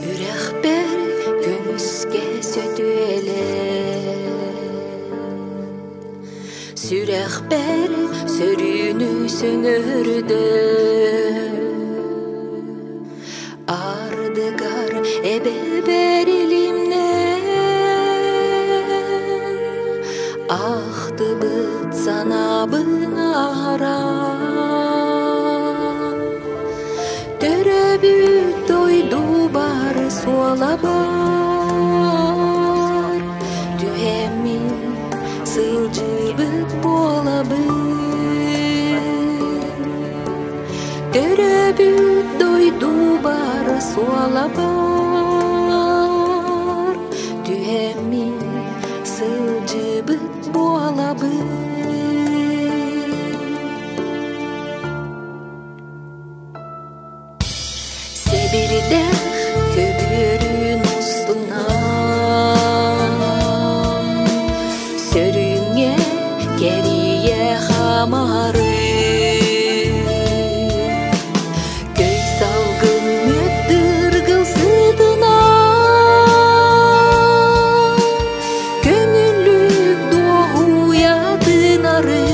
Үрэхпэр көмүскэ сөтүөлэр, Сүрэхпэр сөрүүнү сөҥөрдөр, Ардыгар эбэбэр илимнэн, Ахтыбыт санаабын аһаран. Төрөөбүт дойдубар суола бар, Түһэммин сылдьыбыт буолабын. Төрөөбүт дойдубар суола бар, Түһэммин сылдьыбыт буолабын. Сэбирдэх көбүөрүн устунан Сөрүүҥҥэ кэрийэ хаамары Көй салгын мүөт-дыргыл сытынан Көҥүллүк дуоһуйа тынары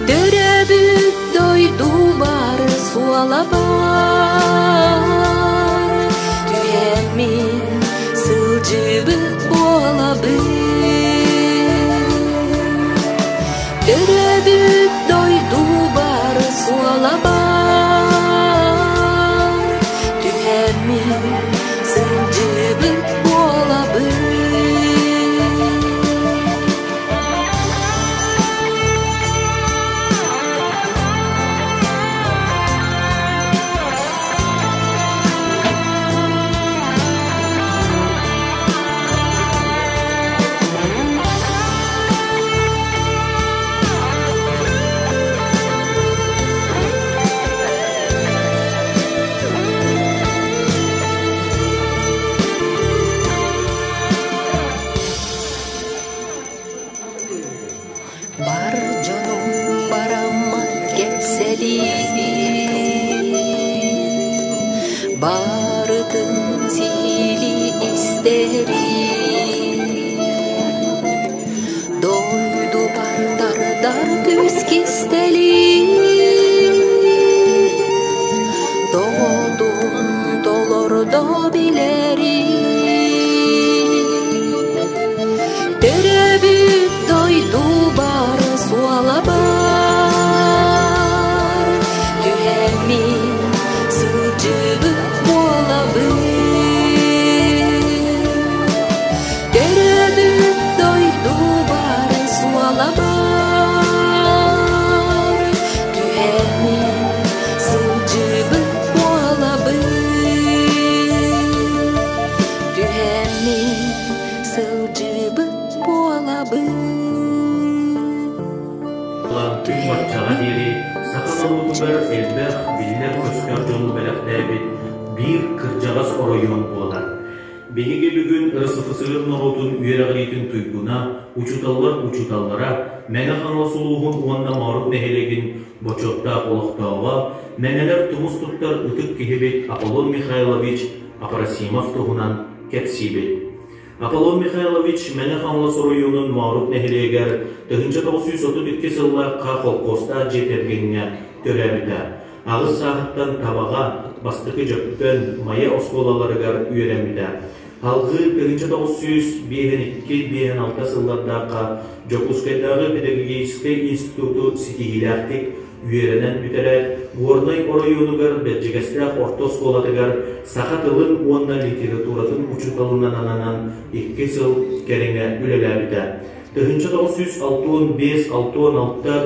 Төрөөбүт дойдубар суола бар, Түһэммин сылдьыбыт буолабын. Төрөөбүт дойдубар суола бар, Түһэммин сылдьыбыт буолабын. Бар дьонум бараммат кэпсэлиибин, Барытын сиһилии истэрин. Дойдубар тардар күүс кистэлин, Тоҕотун толордо билэрин. Төрөөбүт дойдубар суола бар, Түһэммин сылдьыбыт буолабын. Төрөөбүт дойдубар суола бар, Түһэммин сылдьыбыт буолабын. Түһэммин сылдьыбыт буолабын. Күн баччаҕа диэри саха норуотугар элбэх биллэр-көстөр дьону бэлэхтээбит биир кырдьаҕас оройуон буолар. Биһиги бүгүн РСФСР норуотун үөрэҕириитин туйгуна, учууталлар учууталлара, Мэҥэ Хаҥалас улууһун уонна Моорук нэһилиэгин бочуоттаах олохтооҕо, Мэҥэлэр тумус туттар ытык киһибит Аполлон Михайлович Апросимов туһунан кэпсиибит. Аполлон Михайлович Мэҥэ Хаҥалас оройуонун Моорук нэһилиэгэр 1932 сыллаахха холкуостаах дьиэ кэргэҥҥэ төрөөбүтэ. Аҕыс сааһыттан Табаҕа, Бастакы Дьөппөн, Майа оскуолаларыгар үөрэммитэ. Салгыы 1952-56 сыллардаахха Дьокуускайдааҕы педагогическай институту ситиһиилээхтик үөрэнэн бүтэрээт, Горнай оройуонугар Бэрдьигэстээх орто оскуолатыгар саха тылын уонна литературатын учууталынан ананан 2 сыл кэриҥэ үлэлээбитэ. 1965-66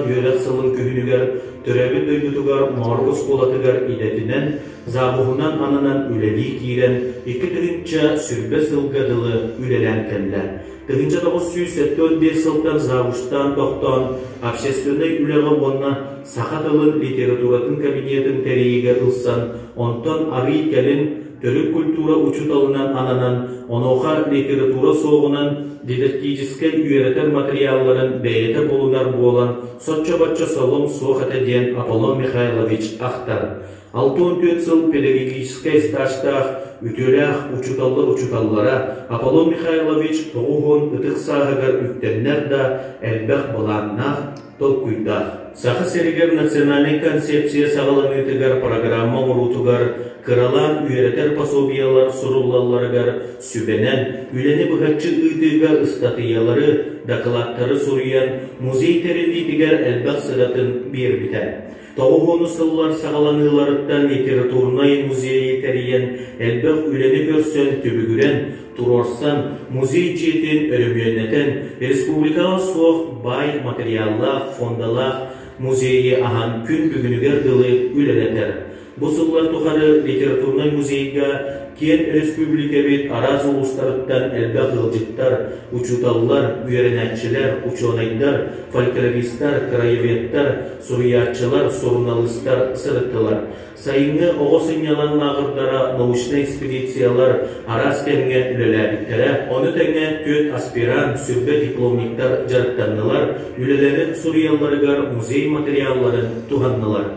үөрэх сылын күһүнүгэр төрөөбүт дойдутугар Моорук оскуолатыгар идэтинэн завуһунан ананан үлэлии киирэн 2020 сылга дылы үлэлээн кэллэ. 1975 сылтан завучтаан тохтоон общественнай үлэҕэ уонна саха тылын литературатын кабинетын тэрийиигэ ылсан, онтон арыый кэлин төрүт культура учууталынан ананан, онуоха литература суоҕунан дидактическай үөрэтэр материалларын бэйэтэ булунар буолан, соччо-бачча солом суох этэ диэн Аполлон Михайлович ахтар. 64 сыл педагогическай стажтаах үтүөлээх учууталлар учууталлара Аполлон Михайлович 90 ытык сааһыгар үктэннэр да элбэх былааннаах, толкуйдаах. Саха сиригэр национальнай концепция саҕаланыытыгар программа оҥоруутугар кыралаан үөрэтэр пособиелар суруллалларыгар сүбэнэн, үлэни быһаччы ыытыыга ыстатыйалары, дакылааттары суруйан музей тэриллиитигэр элбэх сыратын биэрбитэ. Тоҕуһуону сыллар саҕаланыыларыттан литературнай музейы тэрийэн, элбэх үлэни көрсөн, түбүгүрэн, туруорсан, музей дьиэтин өрөмүөннэтэн, республикаҕа суох баай материаллаах, фондалаах музейы аһан күн бүгүнүгэр дылы үлэлэтэр. Бу сыллар тухары литературнай музейга киэн өрөспүүбүлүкэбит араас улуустарыттан элбэх ыалдьыттар, учууталлар, үөрэнээччилэр, учуонайдар, фольклористар, краеведтар, суруйааччылар, суруналыыстар сырыттылар. Сайыҥҥы оҕо сынньалаҥ лааҕырдара, научнай экспедициялар араас кэмҥэ үлэлээбиттэрэ. Ону тэҥэ түөрт аспирант, сүрбэ дипломниктар дьарыктаннылар, үлэлэрин суруйалларыгар музей материалларын туһаннылар.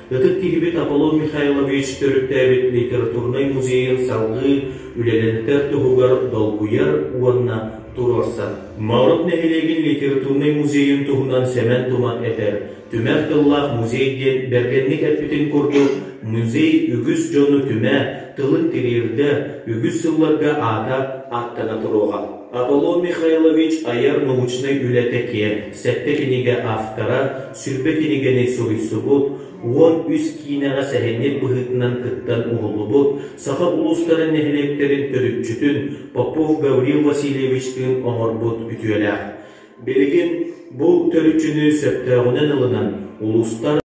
Ытык киһибит Аполлон Михайлович төрүттээбит литературнай музейын салгыы үлэлэнитэр туһугар долгуйар уонна туруорсар. Моорук нэһилиэгин литературнай музейын туһунан Сэмэн Тумат этэр, Түмэр тыллаах музей диэн бэргэнник эппитин курдук, музей үгүс дьону түмэ, тылын тириэрдэ, үгүс сылларга аата ааттана туруоҕа. Аполлон Михайлович айар научнай үлэтэ киэҥ, сэттэ кинигэ автора, сүлбэ кинигэни суруйсубут, 13 киинэҕэ сэһэнньит быһыытынан кыттан уһуллубут, саха улуустарын нэһилиэктэрин төрүччүтүн Попов Гаврил Васильевичтыын оҥорбут үтүөлээх. Билигин бу төрүччүнү сөптөөҕүнэн ылынан, улуустар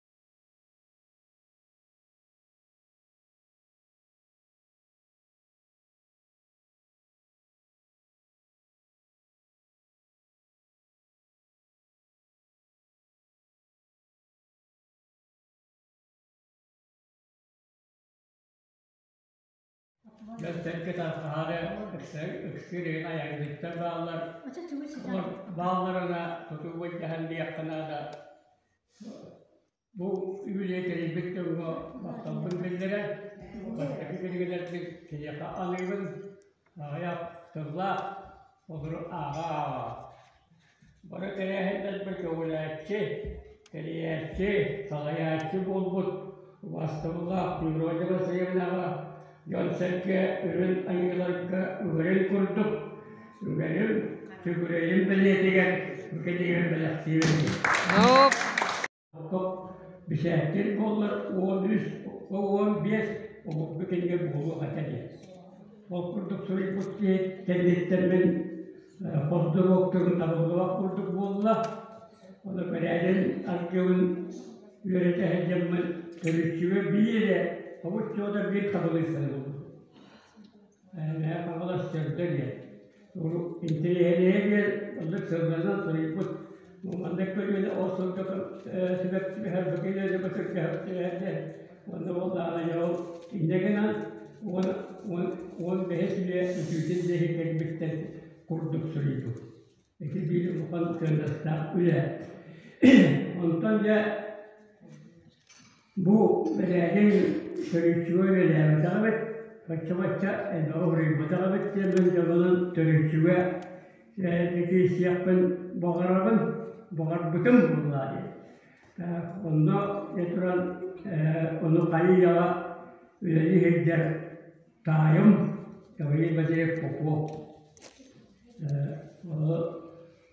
Дьон-сэргэ тарҕаһаары ыксыыр иһин айанньыттар бааллар. Олор баалларына тутуу былдьаһан диэххэ наада. Бу үбүлүөй тэрийбит дьоҥҥо махталбын биллэрэн, бастакы кинигэлэрбин киниэхэ аныыбын. Аҕыйах тыллаах олору ааҕа-ааҕа. Бары тэрээһиннэрбэр көҕүлээччи, тэрийээччи, салайааччы буолбут убаастабыллаах Природа Васильевнаҕа дьон-сэргэ үрүҥ айыыларга үгэрин курдук үгэрим, сүгүрэйим бэлиэтигэр бу кинигэни бэлэхтиибин. Бисээттиир буоллар 13, 15 обургу кинигэ буолуох этэ диэн. Ол курдук суруйбут киһи кэнниттэн мин хос табыллыбат курдук буолла. Ону бэрээдэн аргыыбын үөрэтэ сылдьаммын төрүччүгэ биир эрэ хобуччуота биир табылыыссаны булбутум. Мэҥэ Хаҥалас Сөрдө диэн. Интэриэһинэйэ диэн оннук сылларынан суруйбут. Маннык көлүөнэ ол сылга сөп түбэһэр, бу көлүөнэ бу сылга сөп түбэһэр диэн. Уонна буоллаҕына дьэ ол инньэ гынан 15 үйэ бүтүүтүн диэки кэлбиттэн курдук суруйбут. Ити биир улахан сыаннастаах үлэ. Онтон дьэ Бу бэрээдэй төрүччүгэ үлэлээбэтэх эбит, бачча-бачча элбэҕи уруйбатах эбит диэммин дьонунан төрүччүгэ киирсиэхпин баҕарабын, баҕарбытым буоллаа дии. Онно дьэ туран ону хайыы-үйэҕэ үлэлии сылдьар таайым Гаврил Васильев Попов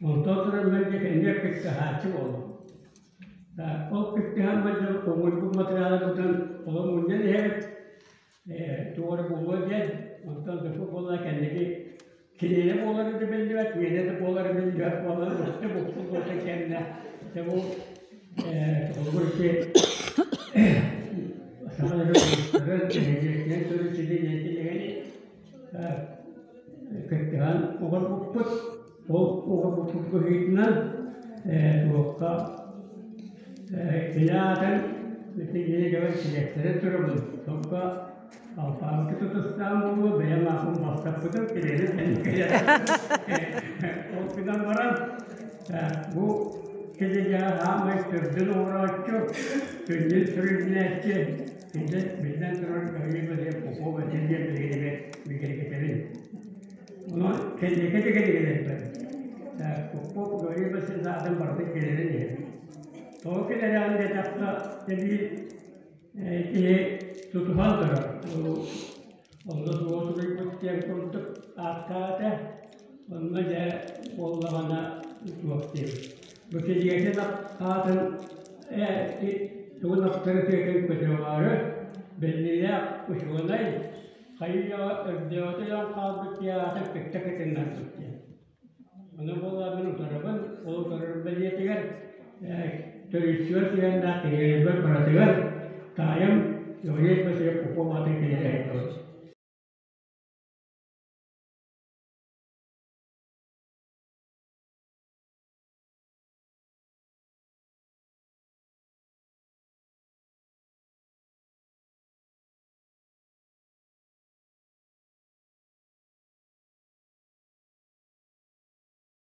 онтон туран мин дьэ кэннигэр кыттыһааччы буоллум. Ол кыттыһан баран хомуйбут матырыйаалбытын олох мунньан иһэбит, туох эрэ буолуо диэн, онтон дьоппу буолла кэнники киниэнэ буолара да биллибэт, миэнэ да буолара биллибэт буолан өттө буккуллубута кэннэ дьэ бу холобур ити саха өрөспүүбүлүкэтин нэһилиэктэрин төрүччүтүн кинигэни кыттыһан оҥорбуппут. Ол оҕобуппут быһыытынан туохха кини аатын ити кинигэбэр килиэттэрэ турабын. Онко алфавиты тутустаан буолуо, бэйэм ааппын бастаппытым, кинини кэнникилэр. Ол гынан баран бу кинигэҕэ саамай төрдүн оҥорооччу, күннүн сүрүннээччи, биллэн турар Гаврил Васильевич Попов этэ диэн билигин бигэргэтэбин. Онон кэнники да кэлигилэрбэр Попов Гаврил Васильевич аатын барытын киллэрэн иһэбин. Тоҕо киллэрэҕин диэтэххэ, биир киһи тутуһан турар. Онно суол суруйбут диэн курдук ааттаата. Онно дьэ буоллаҕына туох диэбит. Бу кинигэтин аатын тугун аптарытыатын көтөҕөөрү биллиилээх учуонай хайыйаҕа өрдөөҕүтэ дьон хаалбыт театр кытта кытыннарбыт диэн. Ону буоллар мин утарабын, ол утарар бэлиэтигэр төрүччүгэр сыһыаннаах кинигэлэрбэр барытыгар таайым Гаврил Васильев Попов аатын кинилэр.